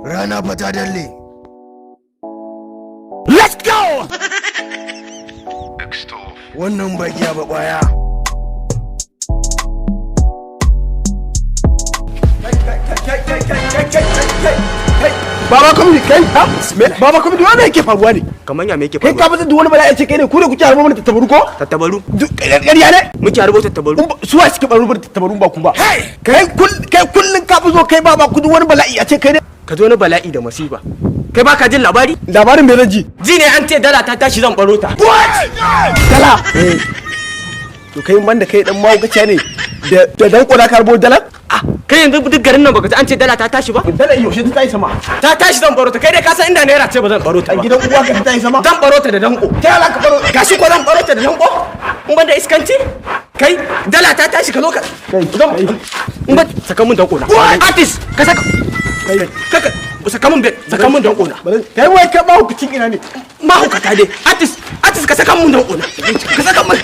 Rana fa ta dalle. Let's go! Wannan ba giya ba, kwaya. Baba Comedy, kai ha? Baba Comedy, wannan yake faruwa ne? Kamar ya, me yake Kai ka faruwa? fitar da wani bala'i ce kai ne, ku ne kuke harbo mana tattabaru ko? Tattabaru? Ƙarya ne. Muke harbo tattabaru? Su wa suke baro mana tattabaru ba ku ba? Kai kai kullun ka fi zo kai baba ku, duk wani bala'i a ce kai ne. Ka zo na bala'i da masifa. Kai baka jin labari? Labarin me zan ji? Ji ne an ce dala ta tashi, zan baro ta. Dala? To kai, banda kai dan mahaukaciya ne, da dan kona ka harbo dala? Ah, kai yanzu duk garin nan baka ji an ce dala ta tashi ba? Dala yaushe ta tashi sama? Ta tashi, zan baro ta. Kai dai ka san inda naira ce ba zan baro ta A ba. gidan uwa ka ta tashi sama? Zan baro ta da danko. Ta yala ka baro? Gashi ko zan baro ta da danko. In banda iskanci, kai dala ta tashi ka zo ka Kai, zan kai. In ba saka mun danko na. Artist, ka saka. Kaka saka mun bet, saka mun danko na. Kai wai kai mahaukacin ina ne? Mahaukata dai. Artist, artist, ka saka mun danko na. Ka saka mun.